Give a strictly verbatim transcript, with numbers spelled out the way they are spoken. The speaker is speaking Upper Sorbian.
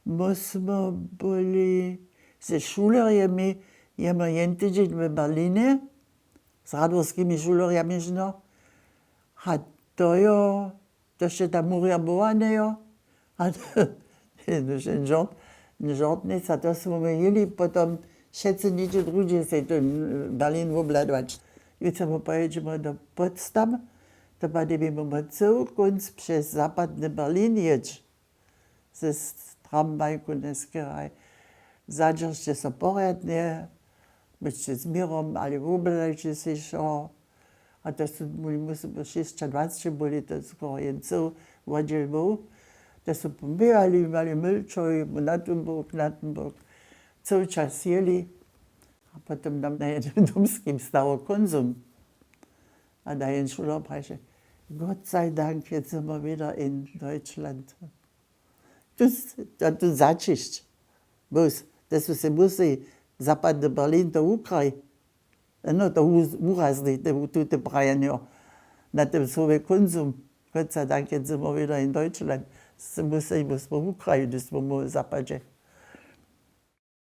My smy byli ze šulerjemi jeno jen tydźeń w Berlinje, z radworskimi šulerjami žno. A to jo, to še ta murja była njejo. A žort, žortnica, to smy my jěli potom, wšetcy ničo druhdźe sej ten Berlin wobhladać. Jutře my pojedźemy do Potsdam, to padebimy my cył kónc přez zapadny Berlin jěć. Z tramwajku njeskeraj. Zadźeršće so porjadnje, budźće z měrom, ale wobhladajće sej wšo. A to su mój mus šěsćadwaceći byli, to skoro jen cył wodźěl był. To su poběhali, mali mylčoj na ten bok, na ten bok, cył čas jěli. A potom nam na jednym domskim stało kónzum. A da jen šuler praše: „Gott sei Dank, jetzt sind wir wieder in Deutschland.“ Tu začisć bus, te su se musli zapadny Berlin to ukraj. No to urazni, tute prajenjo na tym słowje kónzum. Gott sei Dank, jetzt sind wir wieder in Deutschland. Museli smo ukraj, hdyž smo mu zapadźe.